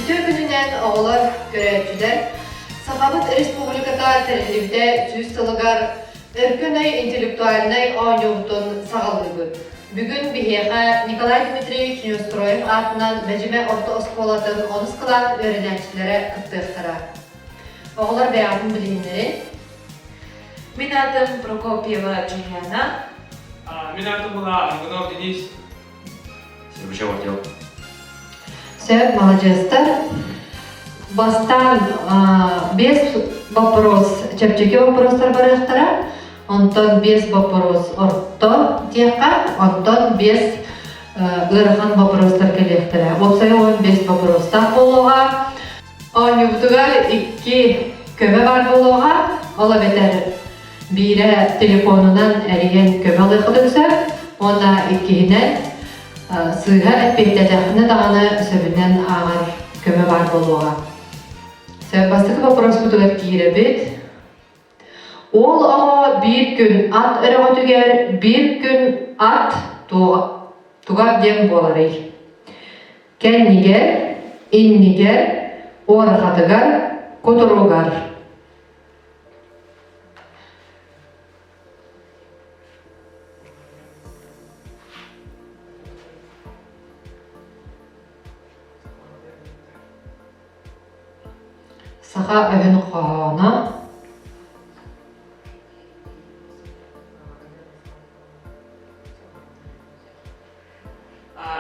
Үтүө күнүнэн оҕолор, көрөөччүлэр! Сахабыт Республиката тэриллибитэ сүүс сылыгар Өркөн өй интеллектуальнай оонньуубутун саҕалыыбыт. Бүгүн биһиэхэ Николай Дмитриевич Неустроев аатынан Бэдьимэ орто оскуолатын онус кылаас үөрэнээччилэрэ кыттыахтара. Оҕолор бэйэҕитин билиһиннэриҥ. Мин аатым Прокопьева Джульяна. Мин аатым была Аргунов Денис. Сергучев Артем. Сөп, маладьыастар. Бастаан без вопрос, чэпчэки вопростар барыахтара. Онтон без вопрос орто диэххэ, онтон без ыарахан вопростар кэлиэхтэрэ. Уопсайа 15 вопростаах буолуоҕа. Оонньуубутугар икки көмө баар буолуоҕа. Ол эбэтэр биирэ телефонунан эрийэн көмө ылыаххытын сөп уонна иккиһинэн сыыһа эппиэттэтэххинэ даҕаны сөбүнэн ааҕар көмө баар буолуоҕа. Сөп, бастакы боппуруоспутугар киирэбит. Уол оҕо биир күн ат өрөҕөтүгэр, биир күн ат тугар диэн буоларый? Кэннигэр, иннигэр, уорҕатыгар, кутуругар. Саха өһүн хоһооно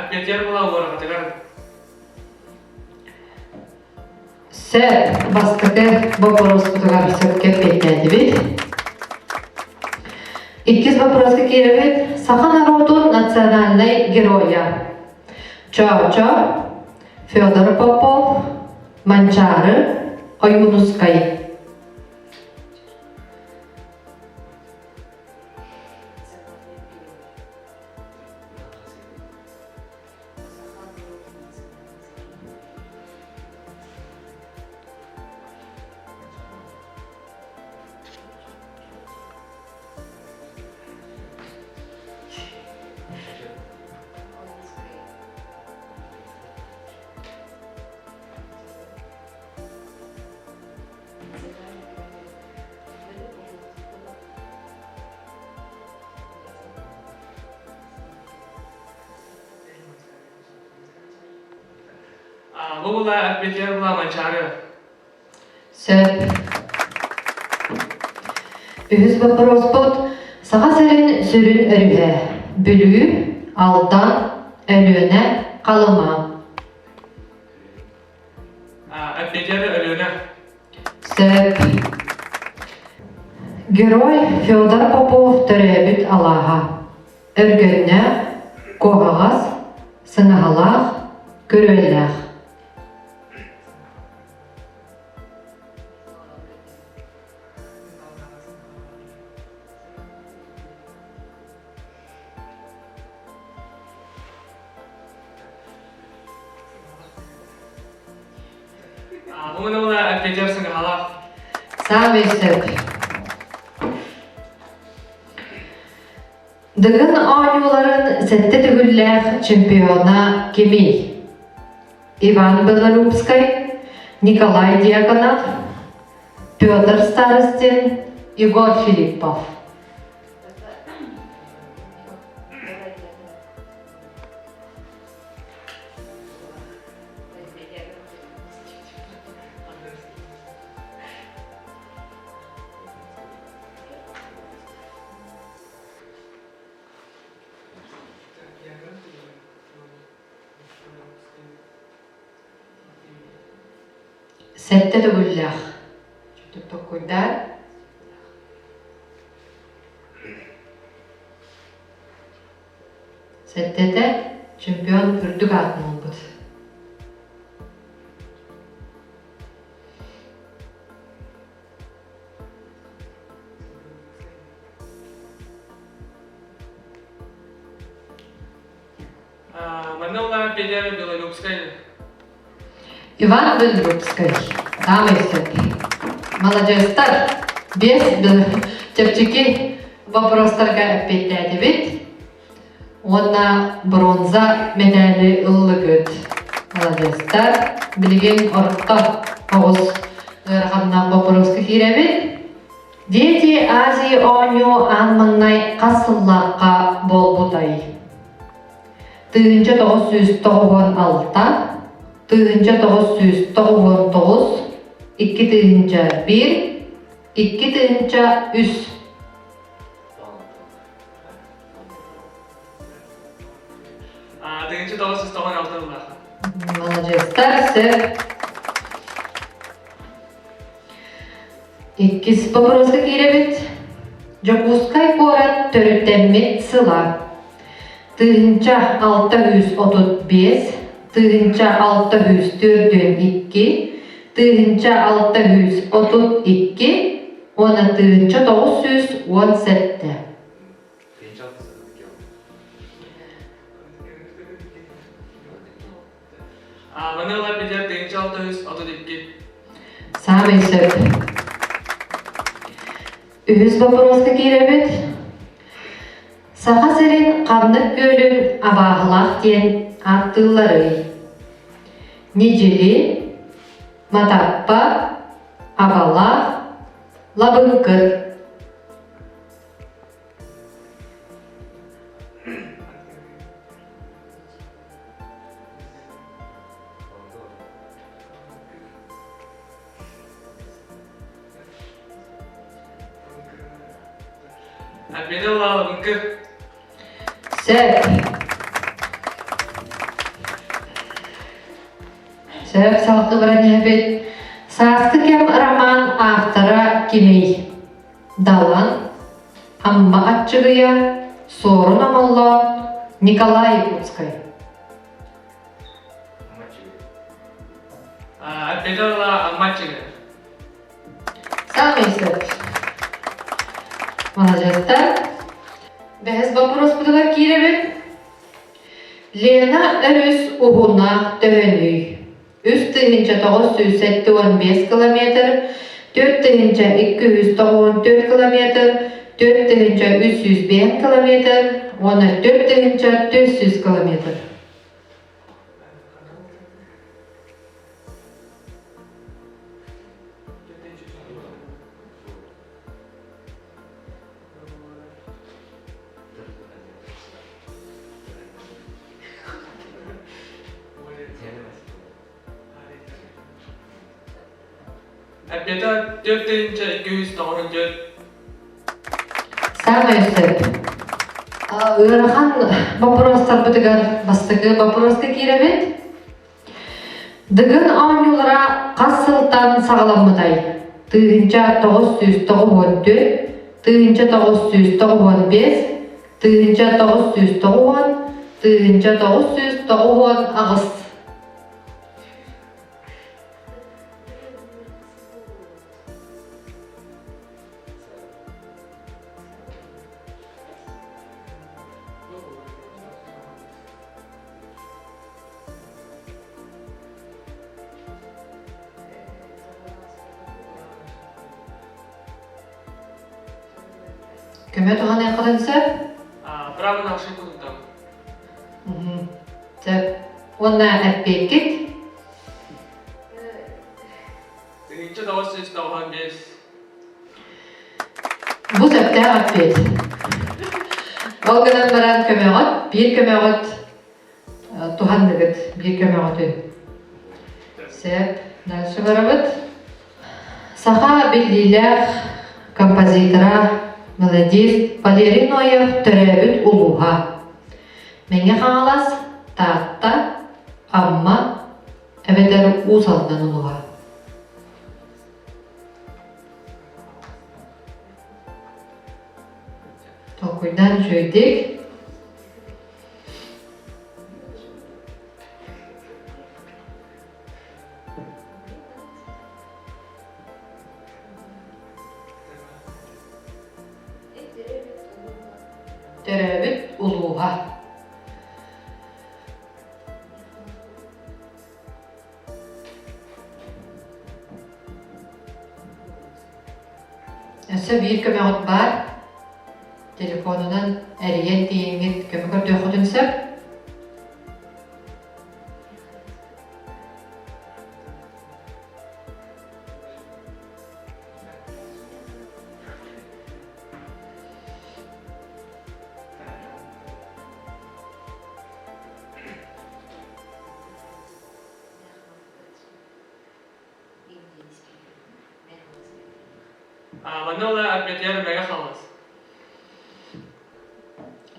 Эппиэтигэр була уорҕатыгар Сөп, бастакы боппуруоспутугар сөпкө эппиэттээтибит. Иккис боппуруоска киирэбит. Саха норуотун национальнай геройа Чоочо, Федор Попов, Манчаары, Ойуунускай. Бу була эппиэтигэр була Манчаары. Сөп. Үһүс боппуруоспут Саха сирин сүрүн өрүһэ Бүлүү, Алдан, Өлүөнэ, Халыма. Эппиэтигэр Өлүөнэ. Сөп. Герой Федор Попов төрөөбүт алааһа. Өргөннөөх, куһаҕас, сыҥаһалаах, күрүөлээх. Муҥуна эппиэтигэр сыҥаһалаах. Саамай сөп. Дыгын оонньууларын сэттэ төгүллээх чемпиона кимий? Иван Белорусскай, Николай Дьяконов, Петр Старостин, Егор Филиппов. Сэттэ төгүллээх. Токкуйдаан. Сэттэтэ чемпион үрдүк аатын ылбыт. Манна улахан Петя Белолюбскай. Иван Белолюбскай. Саамай сөп. Маладьыастар. Без чэпчэки вопростарга эппиэттээтибит. Уонна бронза медали ыллыгыт. Маладьыастар. Билигин орто оҕус ыараханнаах боппуруоска киирэбит. Дети Азии оонньуу аан маҥнай хас сыллаахха буолбутай? 1996, 1999, 2001, 2003. 1996 сыллаахха. Маладьыастар, сөп. Иккис боппуруоска киирэбит. Дьокуускай куорат төрүттэммит сыла. 1635, 1642, 1632 уонна 1917. Маны ыла билэр 1632. Саамай сөп. Үһүс боппуруоска киирэбит. Саха сирин ханнык күөлүн абааһылаах диэн ааттыылларый? Ньидьили, Матаппа, Абалаах, Лабыҥкыр. Обедал лабыҥкыр. Сөп. Сөп, салгыы баран иһэбит. Сааскы кэм роман автора кимий? Далан, Амма Аччыгыйа, Суорун Омоллоон, Николай Якутскай. Обедала Амма Аччыгыйа. Саамай сөп. Маладьыастар. Бэһис боппуруоспутугар киирэбит. Лена өрүс уһуна төһөнүй? 3975 километр, 4294 километр, 4305 километр уонна 4400 километр. Эппиэтэ 4294. Саамай сөп. Ыарахан боппуруостарбытыгар бастакы боппуруоска киирэбит. Дыгын оонньуулара хас сылтан саҕаламмытай? 1994, 1995, 1990, 1998. Көмө туһаныаххытын сөп? Право на ошибку тутам. Сөп. Уонна эппиэккит? 1995. Бу сөптөөх эппиэт. Ол гынан баран көмөҕүт, биир көмөҕүт туһанныгыт, биир көмөҕүтүн. Сөп. Дальше барабыт. Саха биллиилээх композитора, мелодист Валерий Ноев төрөөбүт улууһа. Мэҥэ Хаҥалас, Таатта, Амма эбэтэр Уус Алдан улууһа. Толкуйдаан үчүгэйдик. Төрөөбүт улууһа. Өссө биир көмөҕүт баар. Телефонунан эрийэн тиийэҥҥит көмө көрдүөххүтүн сөп. Манна ыла Арбетер Мэгэ Хаҥалас.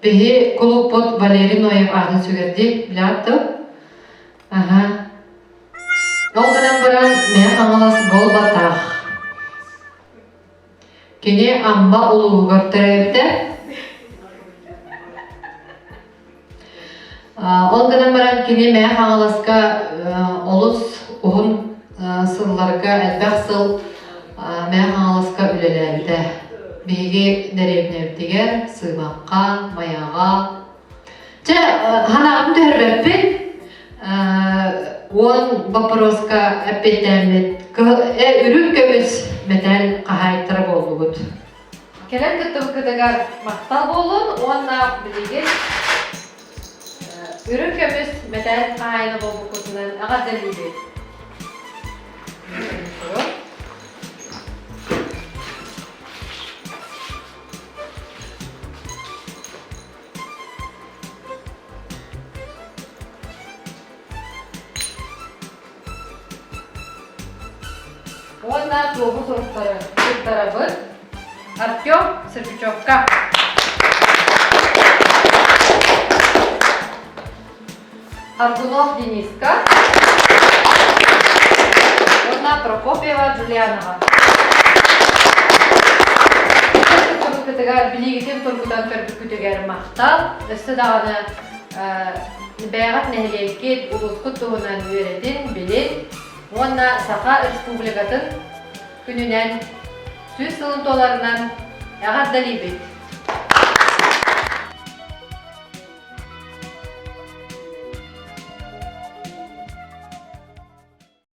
Биһи кулууппут Валерий Ноев аатын сүгэрдии билэҕит Аха. Ол гынан баран Мэҥэ Хаҥалас буолбатах. Кини Амма улууһугар төрөөбүтэ. Ол гынан баран кини Мэҥэ Хаҥаласка олус уһун сылларга элбэх сыл Мэҥэ Хаҥаласка үлэлээбитэ. Биһиги дэриэбинэбитигэр Сыымахха, Майаҕа. Чэ, ханаабын түһэрбэппин. Уон боппуруоска эппиэттээммит үрүҥ көмүс мэтээл хаһаайыттара буоллубут. Кэлэн кыттыбыккытыгар махтал буоллун уонна билигин үрүҥ көмүс мэтээл хаһаайына буолбуккутунан эҕэрдэлиибит. Уонна туоһу суруктары туттарабыт Артем Сергучевка. Аргунов Дениска уонна Прокопьева Джулианова. Кыттыбыккытыгар билиигитин тургутан көрбүккүтүгэр махтал. Өссө даҕаны бэйэҕит нэһилиэккит, улуускут туһунан үөрэтин, билин уонна Саха Республикатын күнүнэн 100 сылын туоларынан эҕэрдэлиибит!